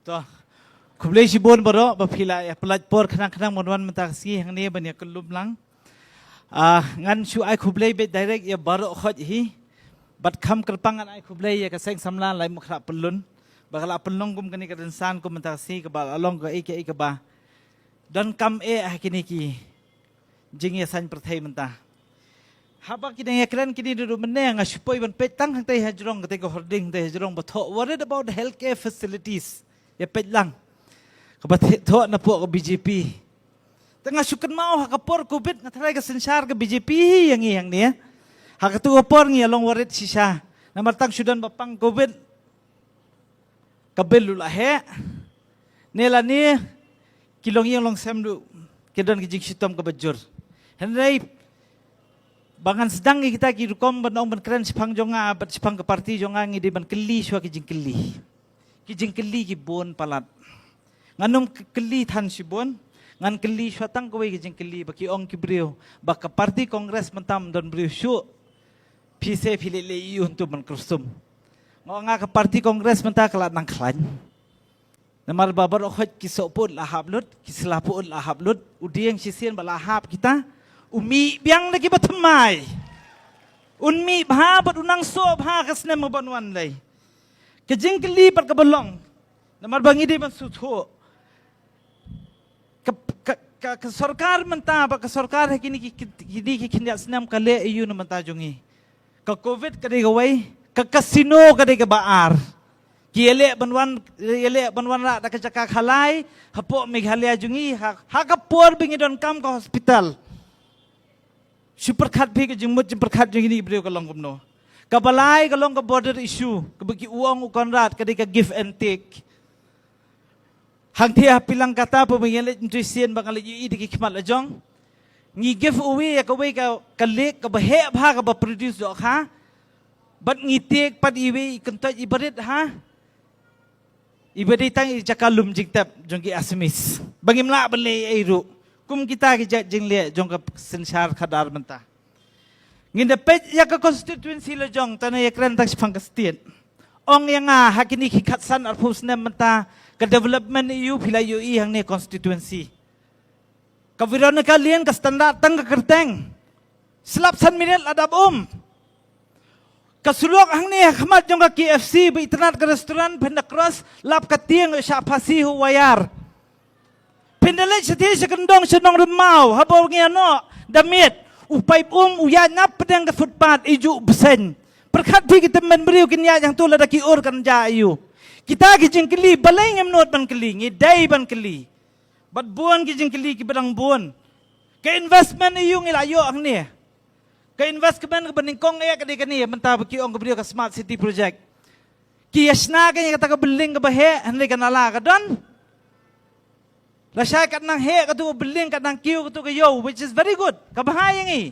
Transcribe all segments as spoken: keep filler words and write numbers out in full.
To, khublei shibun baroh ba phi la ïa pynlait por khnang khnang ban wan mynta ka sngi hangne ban ïa kyllum lang. Ah, ngan shu ai khublei beit direct ïa baroh khoit hi. Bad kham kyrpang ngan ai khublei ïa ka Seng Samla Laitumkhrah Pyllun ba ka la pynlong kum kane ka rynsan kum mynta ka sngi kaba la long kaei kaei kaba donkam eh ha kine ki jingïaseng pyrthei mynta. Haba ki dang ïakren kine ruh mynne nga shu poi ban peit tang hangtei hajrong, katei ka hording hangtei hajrong ba thoh, worried about the healthcare facilities. Ïa peit lang. Kaba thoh na pdeng ka B J P. Te nga shu kynmaw ha ka por covid nga tharai ka synshar ka B J P hi ïa ngi hangne. Ha katu ka por ngi ïa long worried shisha. Namar tang shu don ba pang covid, ka bill u la heh. Ne lane ki longïing longsem ruh ki don ki jingshitom kaba jur. Hynrei ba ngan sdang ïa kita ki rukom ban ong ban kren shaphang jong nga bad shaphang ka party jong nga, ngi dei ban kylli shuwa ki jingkylli. Ki jingkylli ki bun palat. Ngan ym kylli than shibun, ngan kylli shuwa tang kawei ka jingkylli ba ki ong ki briew ba ka party Congress mynta ym don briew shuh. Phi se phi leh leh ïa u hyntu ban kyrsum. Nga ong nga ka party Congress mynta ka la nang khlaiñ. Namar ba baroh khoit ki sohpud la hap lut, ki slapud la hap lut, u dieng shisien ba la hap kita, u mih biang da kiba thymmai. Un mih bha bad u nang soh bha ka snem ban wan lei. Ka jingkylli pat kaba long. Namar ba ngi dei ban sngewthuh. Ka, ka, ka, ka sorkar mynta, ba ka sorkar ha kine ki, ki, kine ki khyndiat snem ka leh ïa u na mynta jong ngi. Ka covid ka dei kawei, ka casino ka dei kaba ar. Ki ïaleh ban wan, ïaleh ban wanrah da ka jaka khalai hapoh Meghalaya jong ngi, ha, ha ka por ba ngi donkam ka hospital. Shu pyrkhat phi ka jingmut jingpyrkhat jong kine ki briew ka long kumno. Kaba lai ka long ka border issue, kaba ki ong u Conrad ka dei ka give and take. Hangthie ha phi lang kata, phi ba ngi leit myntoi sien ba nga leit ïohi da ki khmat la jong. Ngi give away ïa kawei ka, ka lake kaba heh bha kaba produce dohkha. Bad ngi take pat iwei i kyntoit iba rit ha. Iba dei tang i jaka lum jingtep jong ki Assamese. Ba ngim lah ban leh ei ruh. Kum kita ki jait jingleh jong ka synshar khadar mynta. Ngin da peit ïa ka constituency la jong, tang ïa kren tang shaphang ka state. Ong ïa nga ha kine ki khatsan arphew snem mynta ka development ïa u phi la ïohi hangne constituency. Ka Veronica Lane ka standard tang ka kyrteng. Slap san minit la dap um. Ka surok hangne ha khmat jong ka K F C ba itynnad ka restaurant, phin da cross lap ka tieng, shah phasi ha u wire. Phin da leit shathie sha kyndong sha Nongrymaw, haba ngi ïa noh da miet, u paip um u ïaid napdeng ka footpath, i ju bseiñ. Pyrkhat phi ki tymmen briew kin ïaid hangto lada ki ur kan jia ïa u. Kita ki jingkylli balei ngim nud ban kylli, ngi dei ban kylli. Bad bun ki jingkylli kiba dang bun. Ka investment ïa u ngi la ïoh hangne. Ka investment kaba nyngkong eh ka dei kane mynta ba ki ong ka briew ka smart city project. Ki ïa shna kane kata ka building kaba heh, hynrei ka nala ka don. Lashai kat nang heh katu ka building, kat nang kiew katu ka ïew, which is very good. Kaba bha ïa ngi.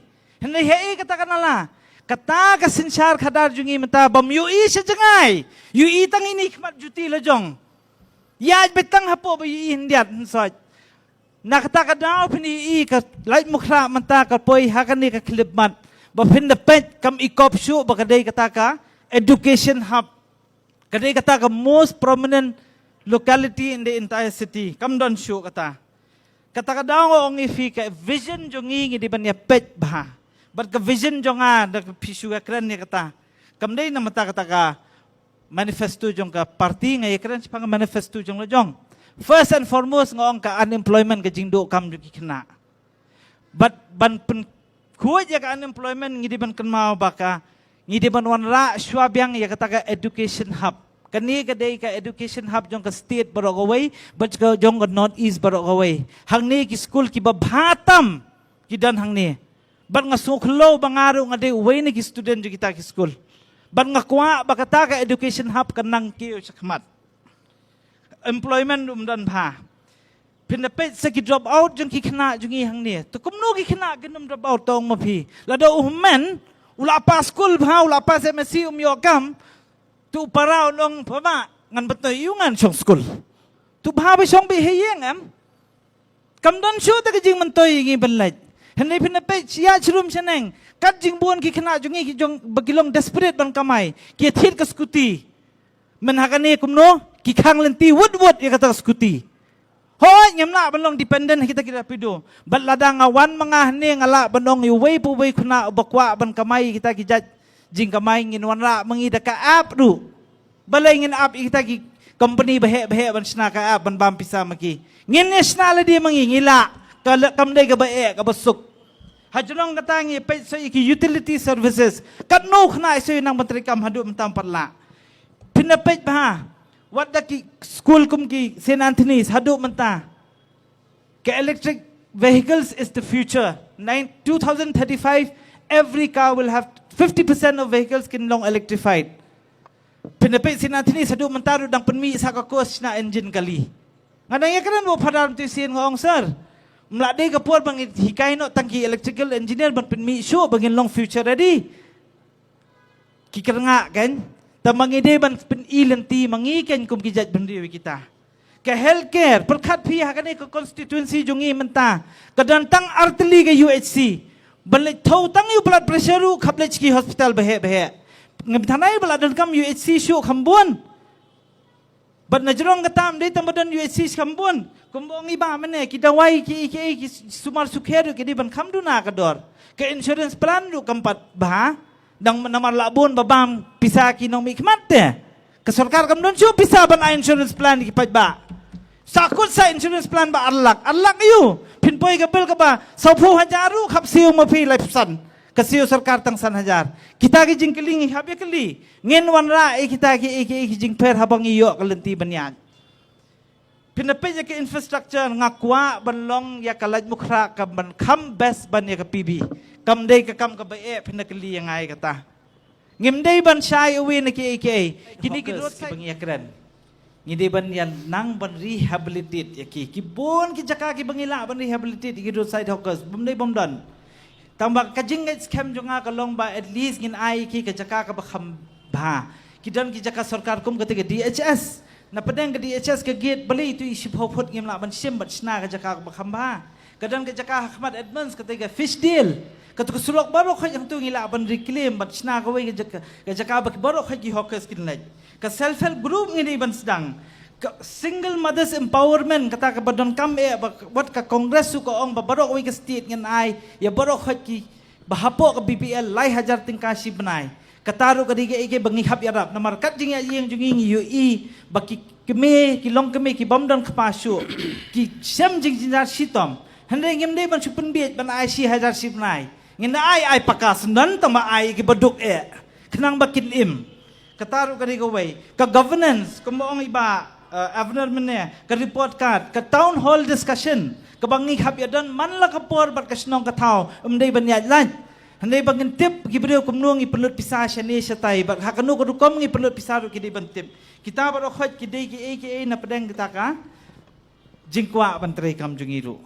Hynrei heh kata ka nala. Kata ka synshar khadar jong ngi mynta bym ïohi sha jngai. Ïohi tang ine i khmat juti la jong. Ïaid beit tang hapoh ba ïohi hyndiat hynsoit. Na kata ka daw phin ïohi ka Laitumkhrah mynta ka poi ha kane ka khyllipmat. Ba phin da peit kam i kop shuh ba ka dei kata ka education hub. Ka dei kata ka most prominent locality in the entire city. Kam don shuh kata. Kata ka daw nga ong ïa phi ka vision jong ngi ngi dei ban ïa peit bha. Bad ka vision jong nga da phi shu ïa kren ïa kata. Kam dei na mynta kata ka manifesto jong ka party, nga ïa kren shaphang ka manifesto jong la jong. First and foremost nga ong ka unemployment, ka jingduh kam jong ki khynnah. Bad ban pynkhuid ïa ka unemployment ngi dei ban kynmaw ba ka, ngi dei ban wanrah shuwa biang ïa kata ka education hub. Kane ka dei ka education hub jong ka state baroh kawei, bad ka jong ka North East baroh kawei. Hangne ki skul kiba bha tam ki don hangne. Bad nga sngewkhlaiñ ba nga ruh nga dei uwei na ki student jong kita ki skul. Bad nga kwah ba kata ka education hub kan nang kiew shakhmat. Employment um don bha. Phin da peit sa ki drop out jong ki khynnah jong ngi hangne. Te kumno ki khynnah kin ym drop out, to ong ma phi. Lada u hynmen u la pass skul bha, u la pass M S C, um ïoh kam. Te u para un ong, pha ma ngan pyntnoi ïa u, ngan shong skul. Te bha ba shong beit ha ïing em. Kam don shuh te ka jingmyntoi ïa ngi ban leit. Hynrei phin da peit ïa sha rum sha neng, kat jingbun ki khynnah jong ngi ki jong ba ki long desperate ban kamai, ki thied ka scooty. Myn ha kane kumno? Ki khang lynti wut wut ïa kata ka scooty. Hooid, ngim lah ban long dependent ha kita ki Rapido. Bad lada nga wan ma nga hangne nga lah ban ong ïa uwei pa uwei khynnah uba kwah ban kamai kita ki jait jingkamai, ngin wanrah ma ngi da ka app ruh. Balei ngin ap ïa kita ki company baheh baheh ban shna ka app ban bam pisa ma ki? Ngin ïa shna lade ma ngi, ngi lah. Ka la-, kam dei kaba eh, kaba suk. Hajrong kata ngi peit sa ïa ki utility services. Katno khynnah i sa ïa nang ban trei kam haduh mynta ym pat lah. Phin da peit bha. Wat da ki school kum ki Saint Anthony's haduh mynta. Ka electric vehicles is the future. Nine, two thousand thirty-five, every car will have fifty percent of vehicles kin long electrified. Phin da peit Saint Anthony's haduh mynta ruh dang pynmih sa ka course shna engine kali. Nga dang ïakren bad u Phadar mynta sien nga ong, sir, ym lah dei ka por ba ngi hikai noh tang ki electrical engineer ban pynmih shuh ba ngin long future ready. Ki kyrngah kan, tang ba ngi dei ban pyni lynti ma ngi kan kum ki jait bynriew ïa kita. Ka healthcare, pyrkhat phi ha kane ka constituency jong ngi mynta ka don tang artylli ka U H C. Ban leit thew tang ïa u blood pressure ruh khap leit sha ki hospital baheh baheh. Ngim tharai ba la donkam U H C shuh kham bun. Bad na jrong kata ym dei tang ba don U H C kham bun. Kumba ong i Bah mynne, ki dawai ki, ki, ki sumar sukher ruh ki dei ban kham duna ka dor. Ka insurance plan ruh kam pat bha. Dang namar lah bun ba bam pisa ki nongmihkhmat te. Ka sorkar kam don shuh pisa ban ai insurance plan ki paidbah. Sa kut sa insurance plan ba ar lak, ar lak ïa u. Phin poi ka bill kaba sawphew hajar ruh khap siew ma phi laiphew san. Ka siew sorkar tang san hajar. Kita ki jingkylli ngi hap ïa kylli. Ngin wanrah ïa kita ki, ki, ki jingpher haba ngi ïoh ka lynti ban ïaid. Phin da peit ïa ka infrastructure, nga kwah ban long ïa ka Laitumkhrah ka ban kham best ban ïa ka P B. Kam dei ka kam kaba eh, phin da kylli ïa nga ïa kata. Ngim dei ban shai away na kiei kiei. Kine ki roadside ba ngi ïakren. Ngi dei ban ïa nang ban rehabilitate ïa ki. Ki bun ki jaka kiba ngi lah ban rehabilitate ïa ki roadside hawkers. Bym dei bym don. Tang ba ka jingngeit skhem jong nga ka long ba at least ngin ai ïa ki ka jaka kaba kham bha. Ki don ki jaka sorkar kum kata ka D H S. Na pdeng ka D H S ka gate balei tu i shiphew phut ngim lah ban shim bad shna ka jaka kaba kham bha. Ka don ka jaka ha khmat Edmunds kata ka fish deal. Kata ka surok baroh khoit hangtu ngi lah ban reclaim bad shna kawei ka jaka, ka jaka ba ki baroh khoit ki hawkers kin leit. Ka self help group ngi dei ban sdang. Ka single mothers empowerment kata kaba donkam eh ba, wat ka Congress ruh ka ong ba baroh kawei ka state ngin ai ïa baroh khoit ki ba hapoh ka B P L lai hajar tyngka shi bnai. Kata ruh ka dei kaei kaei ba ngi hap ïarap namar kat jingïaid ïing jong ngi ngi ïohi ba ki kmie, ki longkmie ki bym don kpa shuh, ki shem jingjynjar shitom. Hynrei ngim dei ban shu pynbiej ban ai shi hajar shi bnai. Ngin da ai, ai paka syndon tang ba ai ki ba duk eh. Khnang ba kin im. Kata ruh ka dei kawei. Ka governance, kumba ong i Bah, eh, Abner mynne, ka report card, ka town hall discussion, kaba ngi hap ïa don man la ka por bad ka shnong ka thaw, ym dei ban ïaid lait. Hynrei ba ngin tip ki briew kumno ngi pynlut pisa shane shatai, bad ha kano ka rukom ngi pynlut pisa ruh ki dei ban tip. Kita baroh khoit ki dei kiei kiei na pdeng kita ka jingkwah ban trei kam jong ngi ruh.